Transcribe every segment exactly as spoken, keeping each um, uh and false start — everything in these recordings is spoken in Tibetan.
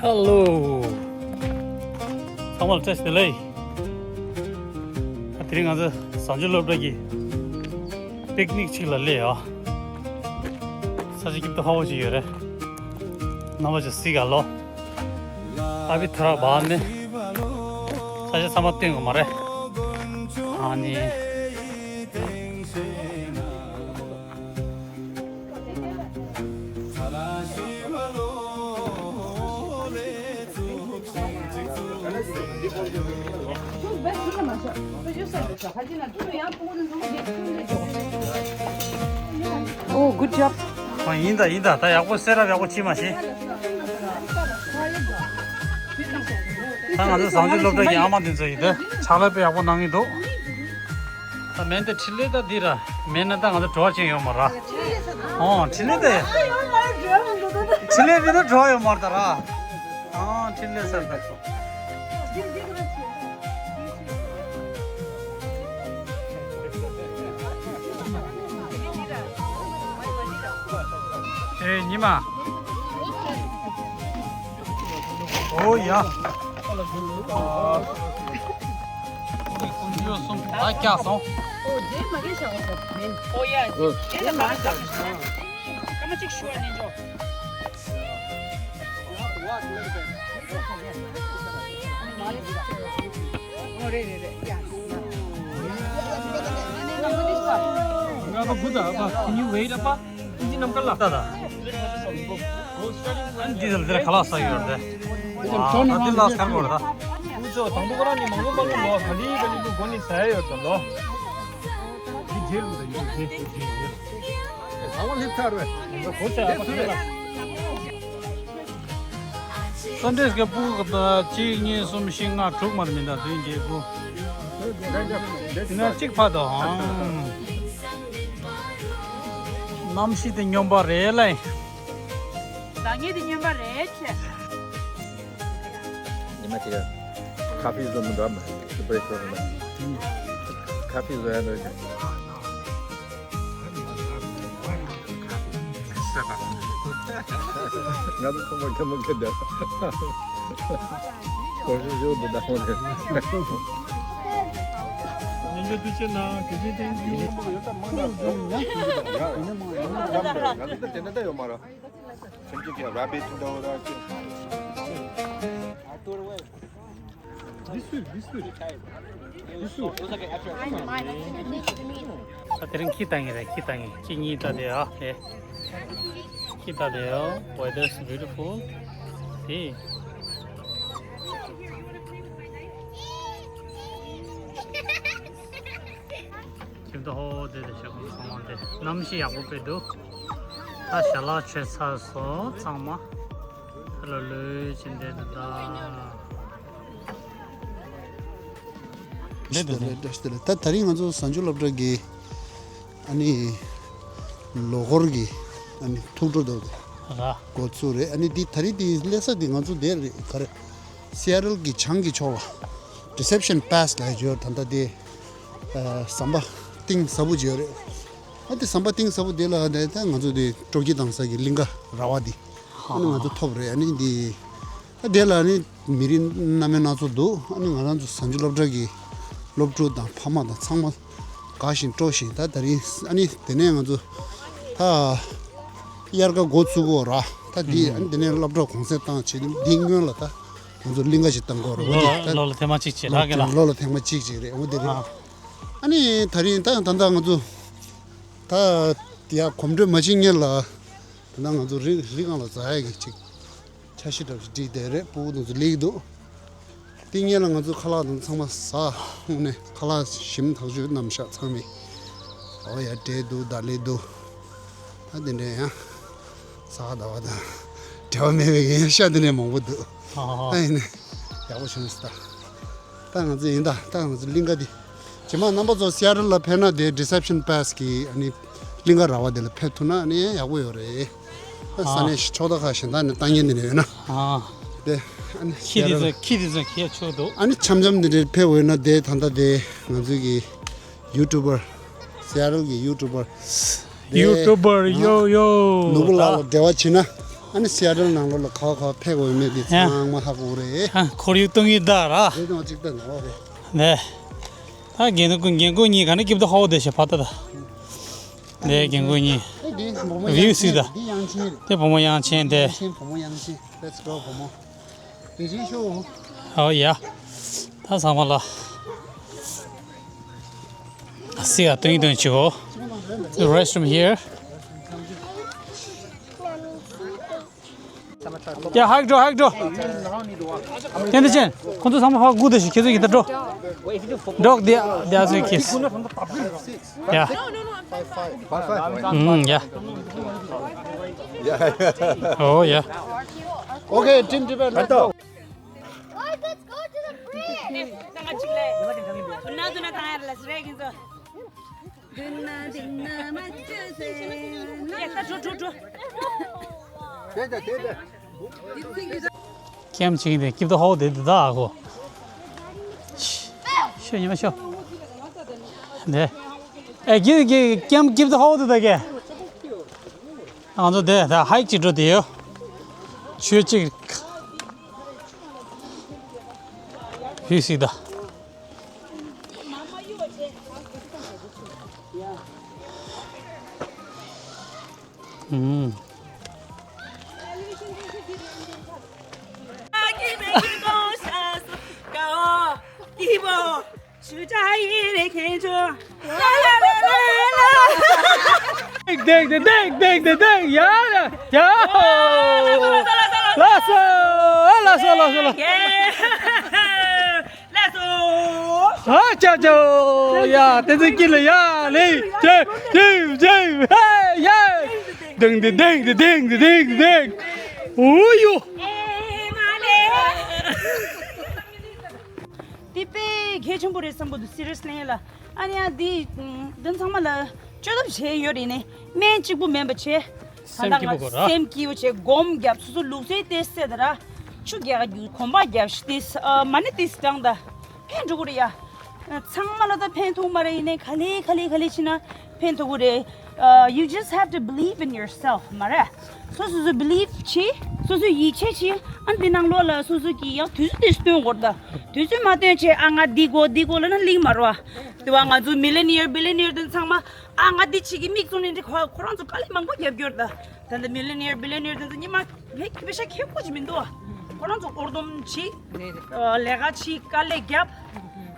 Hello. ཚང་མ་ལ་བཀྲ་ཤིས་བདེ་ལེགས། ད་དེ་རིང་ང་ཚོ་བཟང་སྤྱོད་སློབ་གྲྭ་གི་པིག་ནིག་ཅིག་ལ་སླེབས་ཡོད། ས་ཆ་སྐྱིད་པོ་ཧ་པོ་ཅིག་ཡོད་རེད། རྣམ་པ་ཚོ་གཟིགས་ག་ལོ། ཨ་བི་ཐ་ར་བ་ནི་ས་ཆ་ཚང་མ་སྟོན་དགོས་མ་རེད། ཨ་ནི། Oh, good job. ཨ། ཡིན་ད་ཡིན་ད། ད་ཡག་པོ་སེ་རབ་ཡག་པོ་བྱེད་མ་ཤེས། ད་ང་ཚོ་བཟང་སྤྱོད་སློབ་གྲྭ་གི་ཨ་མ་འདི་ཚོ་ཡིན་ད། ཕྱག་ལས་དཔེ་ཡག་པོ་གནང་གི་འདུག་ད་མེན་ད་འཕྲིན་ལས་ད་འདི་ར་མེན་ན་ད་ང་ཚོ་བྲོ་བ་ཅན་ཡོད་མ་ར། ཨོ་འཕྲིན་ལས་ད། འཕྲིན་ལས་མེད་ན་བྲོ་བ་ཡོད་མ་ར་ད་ར། ཨོ་འཕྲིན་ལས་ཟེར་ད། ཨེ་ཉི་མ། ཨོ་ཡ། ཀུན་སྤྱོད་གསུམ་ད་བཀྱག་སོང་། ཨོ་ཡ། ཨོ་ཡ། ཨོ་ཡ། ཨ་མ་གཅིག་ཞུ་བ་ནས་འཇོག Can you wait, Appa? འདི་ནམ་མཁའ་ལ། ད་ད། འདི་ལ་འདིར་ཁ་ལག་ཟ་ཡོད་རེད། ཨ་འདི་ལ་ཟ་དགོས་རེད་ད། ཁོ་ཚོ་དང་པོ་ཁོ་རང་ནི་མང་པོ་མང་པོ་ལོ་ག་ལི་ག་ལི་པོ་སྒོ་ནས་ཟ་ཡ་ཡོད་དམ་ལོ། འདི་རྗེས་ལུས་ད་ཡིན་རྗེས་རྗེས་རྗེས། ཟ་བ་ལེབ་ཚར་བས། ཁོ་ཚོ་ཨ་ཕ་ཁ་ལ། སན་ཌེ་སི་ཀ་སྤུ་གུ་གཅིག་གཉིས་གསུམ་བཞི་ལྔ་དྲུག་མར་མི་འདའ་དུས་འགྱེད་སྤུ། དེ་ན་གཅིག་ཕ་དོ་ཧང་། གནམ་གཤིས་དེ་སྨྱོན་པ་རེད་ལེ། ཟ་ངེས་དེ་སྨྱོན་པ་རེད་ཆེ། ཉི་མ་དེ་ཁ་ཕི་བཟོ་མི་འདྲ་མ་བྷེ་རེག་ཕ་སི་ན། ཁ་ཕི་བཟོ་ཡ་འདྲ་ཆེ། ང་ཚོ་ཚང་མ་ཁ་མོ་ཁ་བརྡ། གོ་ཤོད་ཤོད་འདི་ད་ཧོ་རེད། ཉིན་རྒྱུན་དུ་ཆེ་ན་དུས་ཆེན་ཐེངས་འདི། ང་ཚོ་ད་དེ་འདྲ་ད་ཡོད་མ་རེད། སེམས་ཅན་གྱི་ར་བེད་དུ་འདྲ་བོ་ར་ཅེ། This way, this way. This way. ད་དེ་རིང་ཁྱི་ལྟ་ངེས་རེད། ཁྱི་ལྟ་ངེས། ཁྱི་གཉིས་ལྟ་ངེས། ཁྱི་ལྟ་དེ་ཨ་ཨེ། ཁྱི་ལྟ་དེ་ཨོ། Weather is beautiful. དེ། ཁྱིམ་ཐོག་ཧོ་དེ་དེ་ཤོག་ཚང་མ་དེ་གནམ་གཤིས་ཡག་པོ་དཔེ་འདུག་ད་ཞལ་ལག་མཆོད་ཚར་སོང་ཚང་མ། ཧ་ལ་ལོས་ཕྱིན་བསྡད་འདུག་ད། ལེ་འདུག་ལེ། ད་ད་རིང་ང་ཚོ་བཟང་སྤྱོད་སློབ་གྲྭ་གི་ཨ་ནི་ལོ་འཁོར་གྱི་ཨ་ནི་ཐུགས་སྤྲོ་འདུག་ར། འགོ་ཚུགས་རེད། ཨ་ནི་འདི་ད་རིང་འདི་སླེབས་ས་འདི་ང་ཚོ་འདིར་རེད། ག་རེ། སི་ཨེ་ཊལ་གྱི་བྱང་གི་ཕྱོགས་ལ་Deception Pass ལབ་ཡོད། ད་ལྟ་དེ་ཟམ་པ་གཏིང་ཟབ་པོ་ཅིག་ཡོད་རེད། ཨ་དེ་ཟམ་པ་གཏིང་ཟབ་པོ་དེ་ལ་ད་ང་ཚོ་དེ་སྤྲོ་སྐྱིད་བཏང་ས་གི་གླིང་ག་ར་བ་དེ་ཨ་ནི་ང་ཚོ་ཐོབ་རེད། ཨ་ནི་འདི་ཨ་དེ་ལ་ནི་མི་རིགས་སྣ་མིན་སྣ་ཚོགས་འདུག་ཨ་ནི་ང་རང་ཚོ་བཟང་སྤྱོད་སློབ་གྲྭ་གི་སློབ་ཕྲུག་དང་ཕ་མ་དང་ཚང་མ་དགའ་བཞིན་སྤྲོ་བཞིན་ད་ད་རིང་ཨ་ནི་དེ་ནས་ང་ཚོ་ད་དབྱར་ཁ་འགོ་ཚུགས་གོ་ར། ད་འདི་ཨ་ནི་དེ་ནས་སློབ་གྲྭ་གུང་སེང་བཏང་བྱས་ནས་འདི་སྔོན་ལ་ད་ང་ཚོ་གླིང་ག་ཞིག་བཏང་གོ་ར། འོ་འདི་ད་ལོ་ལ་ཐེངས་མ་གཅིག་བྱས་ར་ག་ལ། ལོ་ལ་ཐེངས་མ་གཅིག་ཅིག་རེད། འོ་འདི་རེད། ཨ་ནི་ད་རིང་ད་ད་ད་ང་ཚོ་ད་ཡ་གོམ་བགྲོད་མ་བྱེད་སྔོན་ལ་ད་ད་ང་ཚོ་རི་རི་སྒང་ལ་འཛེག་ཡ་གི་ཅིག་འཆར་གཞི་འདྲ་ཞིག་བསྒྲིགས་བསྡད་རེད། སྤུ་གུ་དེ་ཚོ་སླེབས་ཀྱི་འདུག་དེ་སྔོན་ལ་ང་ཚོ་ཁ་ལག་དང་ཚང་མ་ཟ། དངོས་གནས་ཁ་ལག་ཞིམ་ཐག་ཆོད་རྣམ་གཞག་ཚང་མས། ཨོ་ཡ་འབྲས་འདུག་མདའ་ལས་འདུག་ད་དེ་འདྲ་ཡང་ ས་ག་ཟླ་བ་དང་འབྲེལ་བ་མེད་པའི་ཡང་ཤ་འདི་ནས་མང་པོ་འདུག་ཨ་ཨ། ད་ཡིན་ནས་ཡག་པོ་བྱུང་སོང་ད། ད་ང་ཚོ་ཡིན་ད། ད་ང་ཚོ་གླིང་ག་འདི། རྗེས་མ་རྣམ་པ་ཚོ་སི་ཨ་ཊལ་ལ་ཕེབས་ན་དེ་Deception Pass གི་ཨ་ནི་གླིང་ག་ར་བ་དེ་ལ་ཕེབས་ཐུབ་ན་ཨ་ནི་ཡག་པོ་ཡོད་རེད། ད་ས་ཨ། གནས་ཕྱོགས་མཐའ་ཁག་གཞན་དག་ནས་ལྟ་མཁན་དེ་འདྲ་ཡོད་ན། ཨ། དེ་ཨ་ནི་ཁྱི་དེ་ཚོ་ཁྱི་དེ་ཚོ་ཁྱི་ཆོག་འདུག་ཨ་ནི་འཆམ་འཆམ་འདི་འདྲ་ཕེབས་འོས་ན་དེ་ད་ལྟ་དེ་ང་ཚོའི་གི་ཡུ་ཊུ་བར། སི་ཨ་ཊལ་གི་ཡུ་ཊུ་བར། དེ་ཡུ་ཊུ་བར་ཡོ་ཡོ། ནོར་བུ་ལགས་ལ་འབྲེལ་བ་བྱེད་ན། ཨ་ནི་སི་ཨ་ཊལ་ནང་ལོགས་ལ་ག་བ་ག་བ་ཕེབས་འོས་མེད་དེ་ཡ། ཚང་མ་ཧ་གོ་རེད། ཨ་ཁོར་ཡུག་སྟོང་ཡུག་བདག་ར། རེད་དང་གཅིག་ལྟ་ནོར་བ་རེད། ནས། ད་རྒན་ཁོ་རྒན་ཁོ་གཉིས་ག་ནས་སྐྱིབས་ཏོ་ཧོ་དེ་ཞེ་ཕ་ཏ་ད། དེ་རྒན་ཁོ་གཉིས། ཨེ་འདི་བུ་མོ་བིའུ་གཡང་ཆེན་སི་ད། འདི་གཡང་ཆེན་རེད། དེ་བུ་མོ་གཡང་ཆེན་དེ། གཡང་ཆེན་བུ་མོ་གཡང་ཆེན། Let's go བུ་མོ། དེ་བཞིན་ཤོག་ཨོ་ཡ། ད་ཚང་མ་ལ། སི་ཡ་སྟོན་སྟོན་བྱེད་གོ། Restroom here. ཡ་ཧའི་འགྲོ་ཧའི་འགྲོ། ཏན་ཏན་ཅན། ཁོང་ཚོ་ཚང་མ་ཕར་སྒུག་བསྡད་ཤིག་ཁྱེད་ཚོ་ཡིན་ད་འགྲོ། འགྲོ་དེ་དེ་ཚོ་ཁྱེད། ཡ། ཨུམ་ཡ། ཨོ་ཡ། Okay, team development. Let's go to the bridge. ཀེམ་ཆིང་དེ་སྐྱིབས་ཏོ་ཧོ་དེ་དེ་ད་ཨ་ཁོ། ཤོ་ཉི་མ་ཤོ། དེ། ཨེ་ཀྱི་ཀྱི་ཀེམ་སྐྱིབས་ཏོ་ཧོ་དེ་ད་ཀེ། ང་ཚོ་དེ་ད་ཧའིཀ་ཅིག་འགྲོ་དེ་ཡོད། ཆོས་ཅིག་བུ་སི་ད། ཨུམ། ཏེག་ཏེག་ཏེག་ཏེག་ཏེག་ཏེག་ཏེག་ཡ་ཡ། ལགས་སོ་ལགས་སོ་ལགས་སོ། ལགས་སོ། ཧ་ཅག་ཅག་ཡ། དེ་ཚོ་སྐྱིད་ལ་ཡ་ལེ། ཅེ་ཅེ་ཅེ་ཧེ་ཡ། ཏེང་ཏེ་ཏེང་ཏེ་ཏེང་ཏེ་ཏེང་ཏེ་ཏེང་། ཨོ་ཡོ། དེ་དཔེ་གལ་ཆེན་པོ་རེད་བསམ་གི་འདུག་སི་རི་ཡས་ལི་ཡ་ལ། ཨ་ནི་ཡ་འདི་འདི་ཚང་མ་ལ་བཅོས་ཐབས་བྱས་ཡོད་རེད་ནི། སྨན་གཅིག་པུ་མིན་པ་བྱས། ད་སེམས་ལྟ་སྐྱིད་པོ་དགོས་ར། སེམས་སྐྱིད་པོ་བྱས། སྒོམ་རྒྱབ། སོ་སོ་ལུགས་སྲོལ་དེ་སེ་ད་ར། ཆུ་རྒྱག་རྒྱུ་གོམ་པ་རྒྱབ་ཤི་ཏིས་མ་ནི་ཏིས་དྲང་ད། ཕན་འགྲོ་གི་རེད་ཡ། ཚང་མ་ལ་ད་ཕན་ཐོགས་མ་རེད། ཡིན་ནའི་ག་ལེ་ག་ལེ་ག་ལེ་ཕྱིན་ན་ཕན་ཐོགས་གི་རེད། Uh, you just have to believe in yourself མ་རེད། སོ་སོ་སོ་བི་ལིབ་བྱེད། སོ་སོ་ཡིད་ཆེས་བྱེད། ཨ་འདི་ནང་ལོགས་ལ་སོ་སོ་གི་ཡང་དུས་ཚོད་དེ་སྟོན་དགོས་རེད་ད། དུས་ཚོད་མ་སྟོན་བྱས་ཨ་ང་འདི་དགོས་འདི་དགོས་ལབ་ན་ལིང་མ་རོ། དེ་བ་ང་ཚོ་མི་ལི་ནི་ཡར་བི་ལི་ནི་ཡར་དེ་ཚང་མ་ཨ་ང་འདི་བྱེད་ཀྱི་མིག་བཙུམ་ནས་འདི་ཁོ་ཁོ་རང་ཚོ་དཀའ་ལས་མང་པོ་རྒྱབ་ཀྱི་ཡོད་རེད་ད། ད་ལྟ་མི་ལི་ནི་ཡར་བི་ལི་ནི་ཡར་དེ་ཚོ་ཉི་མ་བེ་བེ་ཤ་ཁེ་ཁོ་ཅིག་མི་འདུག་ཁོ་རང་ཚོ་སྐོར་སྡོམ་བྱེད། ལས་ཀ་བྱེད། དཀའ་ལས་རྒྱབ།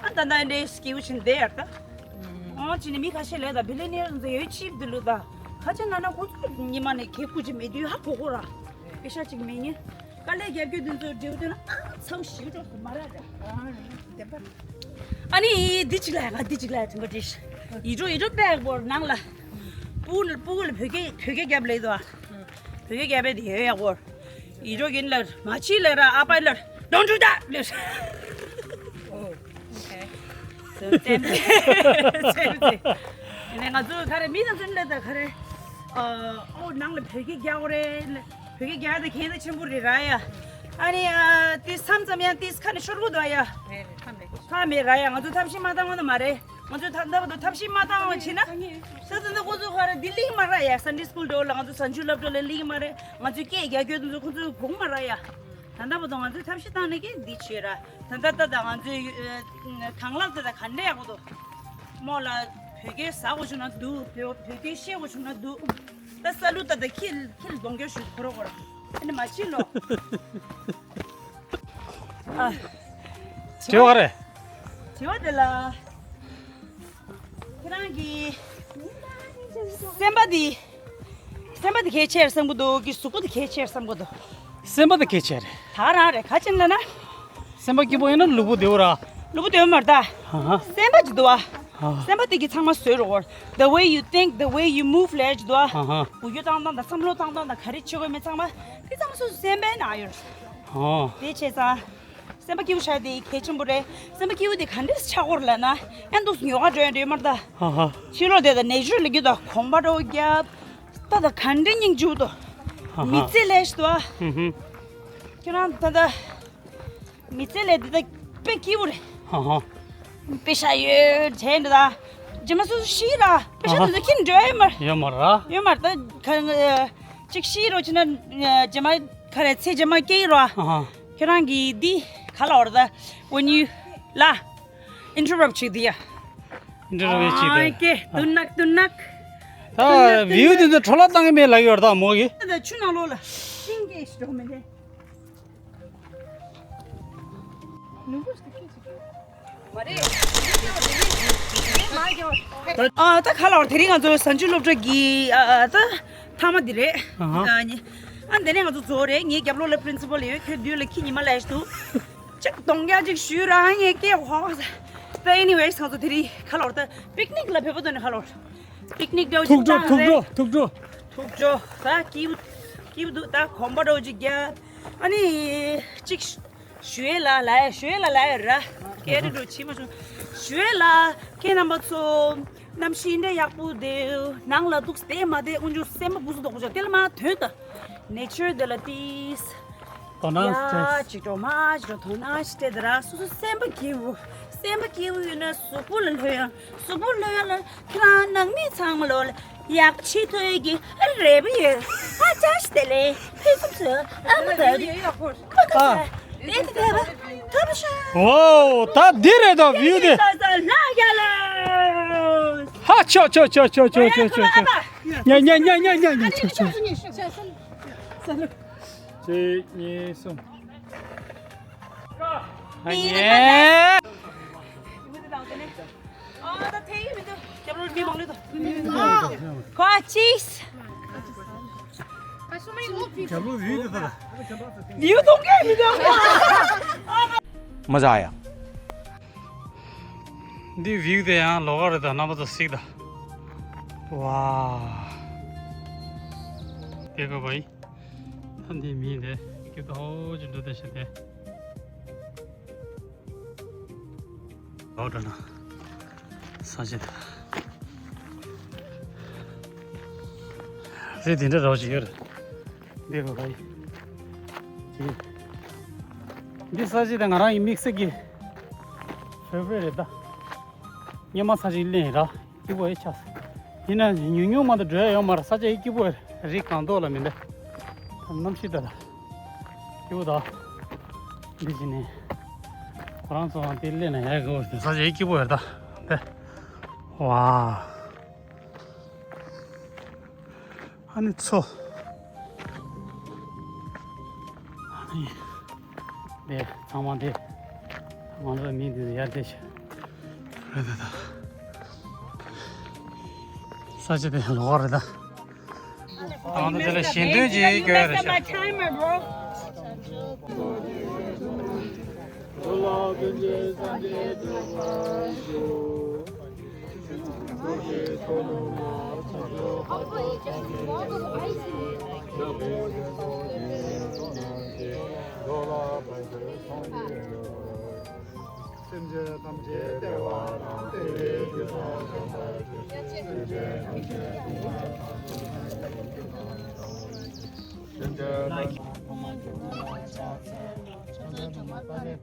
ཨ་ད་ད་འདྲའི་སྐྱིད་པོ་བྱེད་བསྡད་ཡོད་རེད་ད། ཨོ་ཅི་ནས་མི་ཁ་ཤས་ལས་ད་བི་ལི་ནི་ཡར་དེ་ཚོ་ཡོད་ཅིབ་དེ་ལུགས་ད། ཁ་ཆེ་ན་ན་ཁོ་ཚོ་ཉི་མ་ནས་ཁེ་ཁོ་ཅིག་མེད་དུས་ཧ་གོ་གོ་ར། བེ་ཤ་ཅིག་མེད་ཉེ། དཀའ་ལས་རྒྱབ་རྒྱུ་དེ་ཚོ་འབྲས་བུ་དེ་ན་ཨ་ཚ་བོ་ཞིག་ཅོག་མ་ར་ར། ཨ་ནི་འདི་གཅིག་ལ་ཡ་ང་འདི་གཅིག་ལ་ཡ་དྲན་པ་བྲིས། ཡིད་འགྲོ་ཡིད་འགྲོ་པད་སྐོར་ནང་ལ། སྤུ་སྤུ་གུ་ལ་བོད་སྐད་བོད་སྐད་རྒྱབ་ལེ་དོ། བོད་སྐད་རྒྱབ་པའི་དེ་ཡོད་ཡག་པོ། ཡིད་འགྲོ་གིན་ལ་མ་ཕྱི་ལ་ར་ཨ་པའི་ལ་don't do that ལེ། ཨོ། ཨོ་ཁེ། སེམས་ཅན། སེམས་ཅན། ནས་ང་ཚོ་ག་རེ་མི་དང་མཐུན་ལ་ད་ག་རེ། ཨོ་ནང་ལ་བོད་སྐད་རྒྱག་དགོས་རེད། བོད་སྐད་རྒྱག་ཡ་དེ་གལ་ཆེན་པོ་རེད་ར་ཡ། ཨ་ནི་ཨ་ཏི་མཚམས་ཙམ་ཡང་ཏིས་ཁ་ནས་ཤོར་གོ་དོ་ཡ། རེད་རེད་ཁ་མེད། ཁ་མེད་ར་ཡ། ང་ཚོ་ཐབས་ཤེས་མ་བཏང་བ་ན་མ་རེད། ང་ཚོ་ད་ལྟ་བར་དུ་ཐབས་ཤེས་མ་བཏང་བ་བྱས་ན། ས་ཚ་ན་ཁོ་ཚོ་ཁ་ར་འདི་ལིང་མ་ར་ཡ། སན་ཌེ་སི་ཀུལ་འགྲོ་ལ་ང་ཚོ་བྱང་ཆུབ་སློབ་གྲྭ་ལ་ལིང་མ་རེད། ང་ཚོའི་སྐད་རྒྱག་རྒྱུ་དེ་ཚོ་ཁོ་ཚོ་གོང་མ་ར་ཡ། ད་ལྟ་བར་དུ་ང་ཚོས་ཐབས་ཤེས་བཏང་ནས་ཀྱི་འདི་བྱས་ར། ད་ལྟ་ད་ད་ང་ཚོའི་ཨ་ཁང་གླ་ད་ད་ག་འདྲ་ཡག་པོ་འདུག་རྨོ་ལགས་བོད་སྐད་ཟ་དགོས་བྱུང་ན་འདུག་བོད་བོད་སྐད་བཤད་དགོས་བྱུང་ན་འདུག་ད་ས་ལུ་ད་ད་ཁྱི་ཁྱི་ལ་གདོང་སྐྱོར་ཞུ་ཁོ་ར་ཁོ་ར། ཨ་ནི་མ་ཕྱིན་ལོ། ཨ། དྲི་བ་ག་རེ། དྲི་བ་དེ་ལ། ཁྱེད་རང་གི་སེམས་པ་འདི། སེམས་པ་འདི་གལ་ཆེར་བསམ་གི་འདུག་གི་གཟུགས་པོ་འདི་གལ་ཆེར་བསམ་གི་འདུག་སེམས་པ་འདི་གལ་ཆེ་རེད། ད་རང་རེད་ག་ཅན་ལ་ན། སེམས་པ་སྐྱིད་པོ་ཡིན་ན་ལུས་པོ་བདེ་བོ་ར། ལུས་པོ་བདེ་བོ་མ་རེད་ད། ཧ་ཧ། སེམས་པ་ཅིག་འདུག་བ། ཨ། སེམས་པ་དེ་གི་ཚང་མ་བཟོས་རོགས། The way you think, the way you move ལས་ཀྱི་འདུག་ཨ། ཨ་ཧ། གུ་ཡུ་བཏང་སྟངས་དང་བསམ་བློ་བཏང་སྟངས་དང་ག་རེ་བྱེད་དགོས་མེད་ཚང་མ་དེ་ཚང་མ་སོ་སོ་སེམས་པའི་ནང་ཡོད། ཨ། དེ་བྱས་ཙང་། སེམས་པ་སྐྱིད་པོ་ཆགས་དེ་གལ་ཆེན་པོ་རེད། སེམས་པ་སྐྱིད་པོ་དེ་ག་འདྲས་ཆགས་ཀྱི་ཡོད་རེད་ལབ་ན། ཨ་འདུག་ཉོ་ག་འགྲོ་ཡ་འགྲོ་ཡ་མ་རེད་ད། ཨ་ཧ། ཕྱི་ལོགས་དེ་དང་ནེ་ཅར་ལ་རྒྱུ་དང་གོམ་པ་འགྲོ་རྒྱབ། ད་ད་ག་འདྲས་སྙིང་རྗེ་པོ་འདུག་ཨ་ཧ། མི་ཚེ་ལས་ཤིག་འདུག་ཨ། ཧུམ་ཧུམ། ཁྱེད་རང་ད་ད། མི་ཚེ་ལས་འདི་ད་དཔེ་སྐྱིད་པོ་རེད། ཧ་ཧ། དཔེ་ཤ་ཡོད་དྲན་འདི་ད། རྗེས་མ་སོ་སོ་ཤི་ར། དཔེ་ཤ་ཨ་ཧ། འདི་ཚོ་ཁྱེར་འགྲོ་ཡ་ཡོད་མ་རེད། ཡོད་མ་རེད། ཡོད་མ་རེད་ད། ག་ཅིག་ཤི་རོགས་བྱས་ན་རྗེས་མ་ག་རེ་ཚེ་རྗེས་མ་སྐྱེ་ཡི་རོགས། ཨ་ཧ། ཁྱེད་རང་གིས་འདི་ག་ལ་བར་ད། When you ལ་interrupt བྱེད་དེ་ཡ། interrupt བྱེད་དེ། ཨ་ཀེ་དུ་ནག་དུ་ནག་ད་བིའུ་དེ་ཚོ་འཕྲོ་བརླག་བཏང་གི་མེད་ལབ་ཡོད་རེད་ད་མོ་གིས། ད་ཆུ་ནང་ལོགས་ལ་ཤིང་སྐྱེས་ཤིག་འགྲོ་མི་འདྲ། ཨ་ད་ག་ལ་བར་དེ་རིང་ང་ཚོ་གཟའ་མཇུག་སློབ་གྲྭ་གི་ཨ་ཨ་ད་མཐའ་མ་འདི་རེད། ཨ་ཧ། ཨ་ནི་ཨ་འདི་ནས་ང་ཚོ་རྫོགས་རེད། ངའི་རྒྱབ་ལོགས་ལ་པི་རིན་སི་པལ་ཡོད། ཁྱོད་མདུན་ལ་ཁྱི་ཉི་མ་ལས་འདུག་ཅིག་གདོང་རྒྱག་ཅིག་ཞུས་ར་ངས་སྐད་ཧོ། ད་ཨེ་ནི་ཝེ་ང་ཚོ་དེ་རིང་ག་ལ་བར་ད་པིག་ནིག་ལ་ཕེབས་པ་དོན་ནི་ག་ལ་བར་པིག་ནིག་འདྲ་བོ་ཅིག་ཐུག་འགྲོ་བཏང་ཐུག་རེད། འགྲོ་ཐུག་འགྲོ། ཐུག་འགྲོ། ད་སྐྱིད་སྐྱིད་འདུག་ད་གོམ་པ་འདྲ་བོ་ཅིག་རྒྱག་ཨ་ནི་ཅིག་ཞུ་ཡས་ལ་ལ་ཡ་ཞུ་ཡས་ལ་ལ་ཡ་ར། སྐད་རིགས་འགྲོ་ཕྱི་མ་བྱུང་། ཞུ་ཡས་ལ་ཁྱེད་རྣམ་པ་ཚོ་གནམ་གཤིས་འདྲ་ཡག་པོ་དེ་ནང་ལ་འདུག་བསྡད་མ་བསྡད་དབུ་འཇུག་སེམས་པ་སྦུ་སུ་དོག་པོ་ཆགས་དེ་ལ་མ་དོན་ད་ནེ་ཅར་དེ་ལ་ཏིས་དོ་སྣང་ཡ་ཅིག་འགྲོ་མ་ཅིག་འགྲོ་དོ་སྣང་ཞིག་སྤྲད་དེ་ར་སོ་སོ་སེམས་པ་སྐྱིད་པོ་སེམས་པ་སྐྱིད་པོ་ཡོད་ན་གཟུགས་པོ་ལ་ལྷོད་ཡང་གཟུགས་པོ་ལྷོད་ཡང་ལ་ཁྱེད་རང་ནང་མི་ཚང་མ་ལོ་ལ་ཡག་ཆེ་ཐོས་ཀྱི་རེ་བ་ཡོད། ཨ་ཅག་ཞིག་དེ་ལས་ཕུན་སུམ་ཚོགས་ཨ་མ་དགའ་བའི་ཁོ་ཨ། དེ་དེ་དེ་ཐོབ་ཤ། ཨོ་ད་འདི་རེད་ད་བིའུ་དེ། ས་ས་ལྷ་རྒྱལ་ལོ། ཧ་ཆོ་ཆོ་ཆོ། ཉ་ཉ་ཉ་ཉ་ཉ་ཉ་ཆོ་ཆོ། གཅིག་གཉིས་གསུམ། ཨ་ཉེ། ཁོ་ཅིས། བིའུ་གཏོང་གི་མི་འདུག་མ་ཟ་ཡ། འདི་བིའུ་དེ་ཡང་ལོགས་ཀ་རེད་ད་རྣམ་པ་ཚོ་གཟིགས་ད། ཝ། དེ་ག་བ་ཡི། ད་འདི་མི་འདི་སྐྱིད་ཏོག་ཅིག་འགྲོ་བསྡད་ཤག་དེ། ལོག་འགྲོ་ན། ས་ཆ་དེ། རི་དེ་འདྲ་རོགས་ཅིག་ཡོད་རེད། འདི་རོ་ལ་ཡི། འདི། འདི་ས་ཆ་དེ་ང་རང་ཡི་དམིགས་བསལ་གྱི་ཕེ་ཝ་རི་ཊི་རེད་ད། སྔོན་མ་ས་ཆ་ལེན་ར་སྐྱིད་པོ་ཡི་ཆགས། ཡིན་ན་ཉུང་ཉུང་མ་གཏོགས་འགྲོ་ཡ་ཡོད་མ་རེད། ས་ཆ་ཡི་སྐྱིད་པོ་རི་གང་ཐོག་ལ་མི་འདུག་གནམ་གཤིས་ད་ད། སྐྱིད་པོ་ད། འདི་བྱས་ནས། ཁོ་རང་ཚོ་ཡང་དེ་ལས་ན་ཡག་གི་འོ་ས་ཆ་ཡི་སྐྱིད་པོ་ཡོད་ད། དེ། ཝ། ཨ་ནི་མཚོ། ཨ་ནི། དེ་ཚང་མ་དེ། ང་ཚོ་མི་འདི་ཡར་དེ་ཤི། རེད་ད་ད། ས་ཆ་དེ་ལོགས་རེད་ད། ད་ང་ཚོ་དེ་ལ་ཞལ་འདོན་ཅིག་སྐྱོན་རེད་ཤག་སེམས་ཅན་ཐམས་ཅད་བདེ་བ་དང་བདེ་བའི་རྒྱུ་ལ་སེམས་ཅན་ཐམས་ཅད་སྡུག་བསྔལ་དང་སེམས་ཅན་ཐམས་ཅད་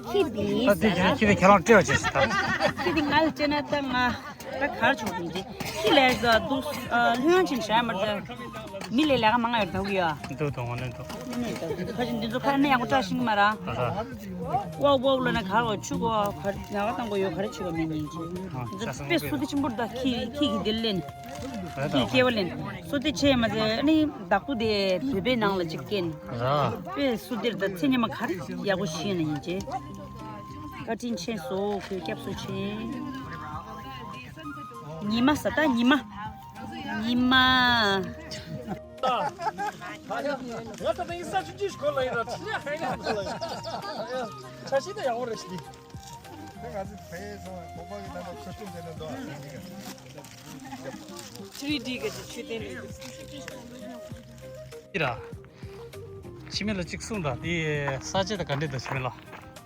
ཁྱི་འདི་ད་དེ་ཁྱི་དེ་ཁྱེད་རང་སྤྲད་པ་བྱས་ཤིག་ད། ཁྱི་འདི་ང་ལ་སྤྲད་ན་ད་ང་ད་གར་ཆོག་མི་འདི་ཁྱི་ལས་ཀ་འདུག་ལྷོད་ཡངས་ཕྱིན་བྱ་མར་ད་མི་ལས་ལས་ཀ་མང་ང་ཡོད་ད་གི་ཡ། འདུག་འདུག་ངོ་ནས་འདུག་ནས་ནས་ད་འདི་ཁ་ཅིག་འདི་ཚོ་ཁ་ནས་ཡག་པོ་བཀྲ་ཤིས་ཀྱི་མ་ར། ཨ་ཧ། ཝའོ་ཝའོ་ལ་ན་གར་བ་ཆུ་གོ་གར་ཡག་པོ་བཏང་གོ་ཡོད་ག་རེ་བྱེད་པ་མེད་ཉིན་ཅིག་འདི་ཚོ་དཔེ་སུ་དེ་ཆེན་པོ་རེད་ད་ཁྱི་ཁྱི་གི་འདིར་ལེན། ཁྱི་སྐྱེ་བ་ལེན། སོ་དེ་ཆེ་མ་ཟེར་ཨ་ནི་བདག་པོ་དེ་བོད་པའི་ནང་ལ་ཅིག་སྐྱེན། ར། དཔེ་སུ་དེར་ད་ཚེ་ཉི་མ་ག་རེ་ཡག་པོ་ཤེས་ན་ཡིན་ཅེ། བཀའ་དྲིན་ཆེ་སོ་ཁོས་སྐྱབས་སུ་མཆི། ཉི་མ་ས་ད་ཉི་མ། ཉི་མ། ང་ད་ལྟ་ཡིན་ས་ཆུང་ཆུང་ཞིག་གོ་ལ་ཡིན་ར་ཆི་ལ་ཧ་ཡ་གོ་ལ་ཡིན། ཆ་ཤས་ད་ཡག་པོ་རེད་ཤི། ད་ང་ཚོ་བལ་སོང་བོད་པ་གི་ནང་ལ་ཆ་ཆུང་ཟེར་ནས་འདུག་ཨ་ནི་ཀ་ཆི་རི་ཌི་ག་ཅི་ཆུ་ལྡན་རེད། ཨི་ར། ཕྱི་མི་ལ་གཅིག་གསུངས་དང་དེ་ས་ཆ་དང་ག་འདྲས་འདུག་ཕྱི་མི་ལ།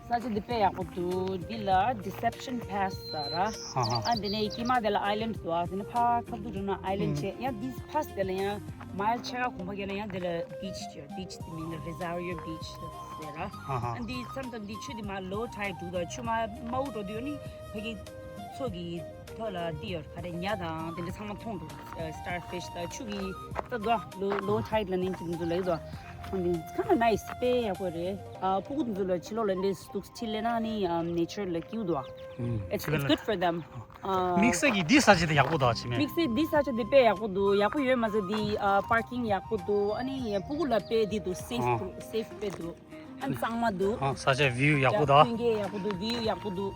ས་ཆ་འདི་དཔེ་ཡག་པོ་འདུག་འདི་ལ་Deception Pass ཟེར་ར། ཨ་ཧ། ཨ་འདི་ནས་དཀྱིལ་མ་དེ་ལ་island འདུག་ཨ་དེ་ནས་ཕར་ཁ་ཐུག་འགྲོ་ན་island ཨུམ་བྱས་ཡང་འདི་pass དེ་ལ་ཡང་mile ཕྱེད་ཀ་གོམ་པ་བརྒྱབ་ན་ཡང་འདི་ལ་beach ཅིག་ཡོད། Beach དེ་མིང་ལ་Rosario Beach ཟེར་ར། ཨ་ཧ། ཨ་འདི་མཚམས་མཚམས་འདི་ཆུ་འདི་མར་low tide འགྲོ་དུས་ཆུ་མར་དམའ་བོ་འགྲོ་དུས་ཨ་ནི་ཕ་གི་མཚོ་གི་ཐོག་ལ་འདི་ཡོད་ག་རེ་ཉ་དང་དེ་འདྲ་ཚང་མ་མཐོང་འདུག་ཨ་starfish དང་ཆུ་གི་ད་དོ་low low tide ལ་ནི་ཅིག་འདུག་ལ་ཡོད་དོ། འདི་kind of nice དཔེ་ཡག་པོ་རེད། ཨ་ཕྲུ་གུ་འདི་ཚོ་ལ་ཕྱི་ལོགས་ལ་འདི་འདུག་ཁྲིད་ལས་ན་ནི་ཨམ་nature ལ་སྐྱིད་འདུག་ཨ། ཨུམ། It's it's good for them. ཨ་དམིགས་བསལ་གྱི་འདི་ས་ཆ་དེ་ཡག་པོ་འདུག་ཨ་ཕྱི་མི། དམིགས་བསལ་འདི་ས་ཆ་དེ་དཔེ་ཡག་པོ་འདུག་ཡག་པོ་ཡོད་མ་ཟད་འདི་ཨ་parking ཡག་པོ་འདུག་ཨ་ནི་ཕྲུ་གུ་ལ་དཔེ་འདི་འདུག safe ཨ་འདུག safe དཔེ་འདུག་ཨ་གཙང་མ་འདུག་ཨ་ས་ཆ་view ཡག་པོ་འདུག་ཨ་ཐོན་སྐྱེད་ཡག་པོ་འདུག view ཡག་པོ་འདུག་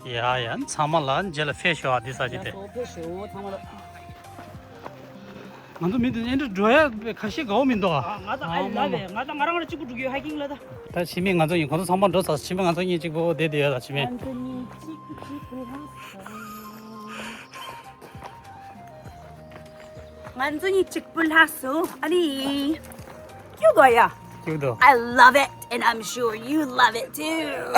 ཡ་ཡ་ཚང་མ་ལ་རྗེས་ལ་ཕེབས་ཤོག་ཨ་འདི་ས་ཆ་དེ། ཡ་སོ་ཕེབས་ཤོག་ཚང་མ་ལ། ང་ཚོ་མི་འདི་ཨེ་འདྲ་འགྲོ་ཡ་ཁ་ཤས་དགའ་བོ་མི་འདུག་ཨ། ང་དང་ཨ་ལ་བས་ང་དང་ང་རང་ར་གཅིག་པུ་འགྲོ་གི་ཡོད་hiking ལ་ད། ད་ཕྱི་མི་ང་ཚོ་གཉིས་ཁོང་ཚོ་ཚང་མ་འགྲོ་ཚར། ཕྱི་མི་ང་ཚོ་གཉིས་གཅིག་པུ་བསྡད་བསྡད་ཡོད་ལ་ཕྱི་མི། ང་ཚོ་གཉིས་གཅིག་གཅིག་པུ་ལྷག་སོང་། ང་ཚོ་གཉིས་གཅིག་པུ་ལྷག་སོང་། ཨ་ནི། སྐྱིད་དོ་ཡ། སྐྱིད་དོ། I love it and I'm sure you love it too.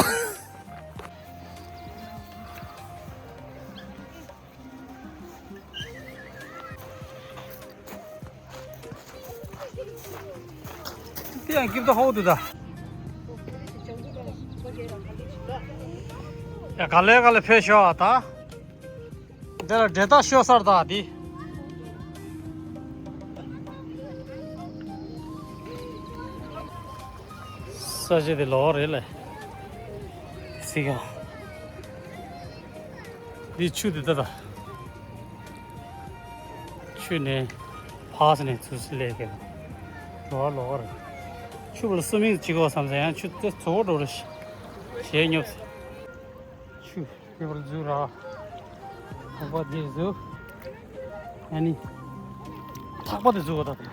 དེ་ཡང་སྐྱིད་དོ་ཧོ་དུ་ད། ཡ་ག་ལེ་ག་ལེ་ཕེབས་ཤོག་ཨ་ད། འདི་ལ་འབྲས་རྟགས་ཤོད་སར་དང་འདི། ས་ཆ་དེ་ལོག་རེད་ལ། སི་ག་འདི་ཆུ་དེ་ད་ད། ཆུ་ནས་ཕག་ས་ནས་ཚུར་སི་ལས་ཀྱི་ལོག་ལོག་རེད། ཆུ་བ་ལ་སུ་མིང་གཅིག་གོ་བསམ་ས་ཡང་ཆུ་དེ་ཚོ་བོ་འགྲོ་རེད། ཞེས་སྙོབ་ཆུ། ཁྱོད་པར་འཛུལ་ར། ཁོག་པ་དེ་འཛུལ། ཨ་ནི། ཐག་པ་དེ་འཛུལ་བ་ད་དེ།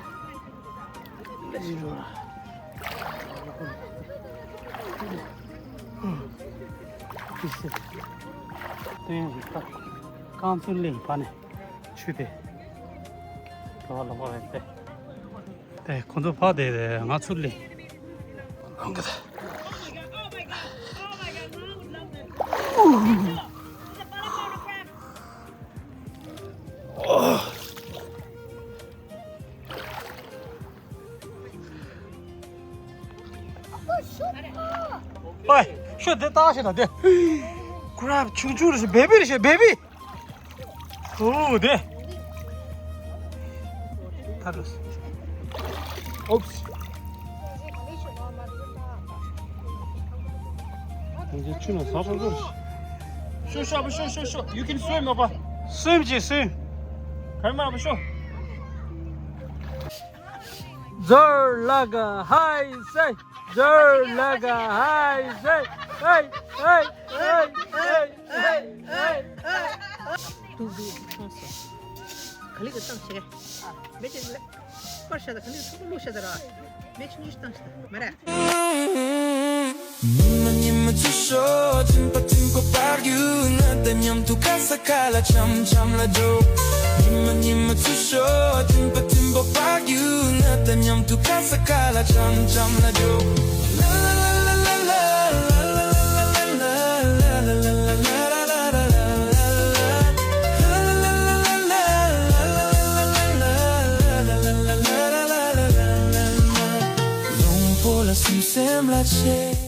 ལས་འགྲོ་ར། ཏི་སི། སྟོན་རིག་པ། རྐང་ཚུར་ལེན་པ་ནས་ཆུ་དེ། ག་བ་ལོག་པ་རེད་དེ། དེ་ཁོ་ཚོ་ཕ་དེ་ང་ཚུར་ལེན། ཁོང་གི་ཨོའི། ཤོ་དེ་ལྟ་ཤེས་ད་དེ། crab ཆུང་ཆུང་རེད་ཤེ་baby རེད་ཤེ་baby། ཨོ་དེ། ད་རུ། Oops། ཁོང་ཚོ་ཆུ་ནང་ཟ་ཕོད་པོ་རེད། ཤོ་ཤོ་ཨ་ཕ་ཤོ་ཤོ་ཤོ། You can swim ཨ་ཕ། Swim ཅིག་swim། གར་མ་ཨ་ཕ་ཤོ། འཛུལ་ལ་ག་ཧའི་སེ། འཛུལ་ལ་ག་ཧའི་སེ། ཧེ་ཧེ་ཧེ་ཧེ་ཧེ་ཧེ། ཏུ་བི་ཐོང་སོ། ག་ལི་ག་ཏང་ཆེ། མེ་ཅི་ལེ། པར་ཤ་ད་ག་ལི་ཐུག་ལུ་ཤ་ད་ར། མེ་ཆུང་ཆུང་ཏང་ཤ་ད་མ་ར། ཉི་མ་ཉི་མ་ཚུར་ཤོག་སྤྲིན་པ་སྤྲིན་པ་བར་རྒྱུ། ང་དང་མཉམ་དུ་ཁ་ས་ཁ་ལ་འཆམ་འཆམ་ལ་འགྲོ། ཉི་མ་ཉི་མ་ཚུར་ཤོག་སྤྲིན་པ་སྤྲིན་པ་བར་རྒྱུ། ང་དང་མཉམ་དུ་ཁ་ས་ཁ་ལ་འཆམ་འཆམ་ལ་འགྲོ། ལ་ལ་ལ། ལུང་པོ་ལ་སེམས་སེམས་ལ་ཆེ།